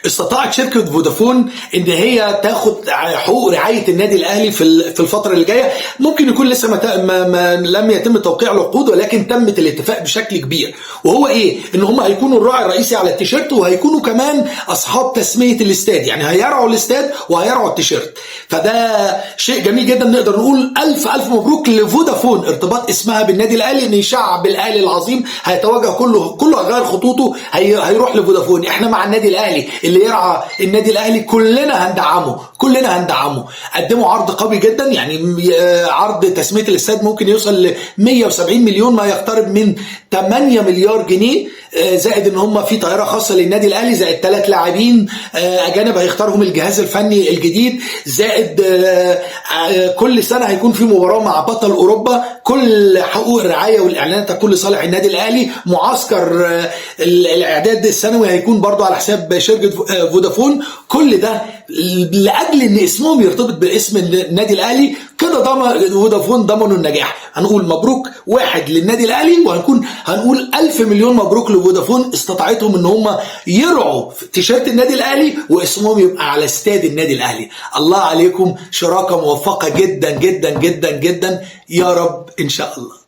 استطاعت شركة فودافون ان هي تاخد حقوق رعاية النادي الاهلي في الفترة اللي جاية. ممكن يكون لسه ما لم يتم توقيع العقود، ولكن تمت الاتفاق بشكل كبير، وهو ايه؟ ان هم هيكونوا الراعي الرئيسي على التيشيرت، وهيكونوا كمان اصحاب تسميه الاستاد، يعني هيرعوا الاستاد وهيرعوا التيشيرت. فده شيء جميل جدا، نقدر نقول الف الف مبروك لفودافون ارتباط اسمها بالنادي الاهلي، ان شعب الاهلي العظيم هيتوجه كله هيغير خطوطه، هيروح لفودافون. احنا مع النادي الاهلي، اللي يرعى النادي الاهلي كلنا هندعمه، كلنا هندعمه. قدموا عرض قوي جدا، يعني عرض تسميه الاستاد ممكن يوصل ل 170 مليون، ما يقترب من 8 مليار جنيه، زائد ان هم في طائره خاصة للنادي الاهلي، زائد 3 لاعبين اجانب هيختارهم الجهاز الفني الجديد، زائد كل سنة هيكون في مباراة مع بطل اوروبا، كل حقوق الرعاية والاعلانات هتكون لصالح النادي الاهلي، معسكر الاعداد السنوي هيكون برضو على حساب شركة فودافون. كل ده لاجل ان اسمهم يرتبط باسم النادي الاهلي كده. ضمن فودافون ضمنوا النجاح. هنقول مبروك واحد للنادي الاهلي، هنقول 1000 مليون مبروك لفودافون، استطاعتهم ان هم يرعوا تيشيرت النادي الاهلي واسمهم يبقى على استاد النادي الاهلي. الله عليكم، شراكة موفقة جدا جدا جدا جدا يا رب ان شاء الله.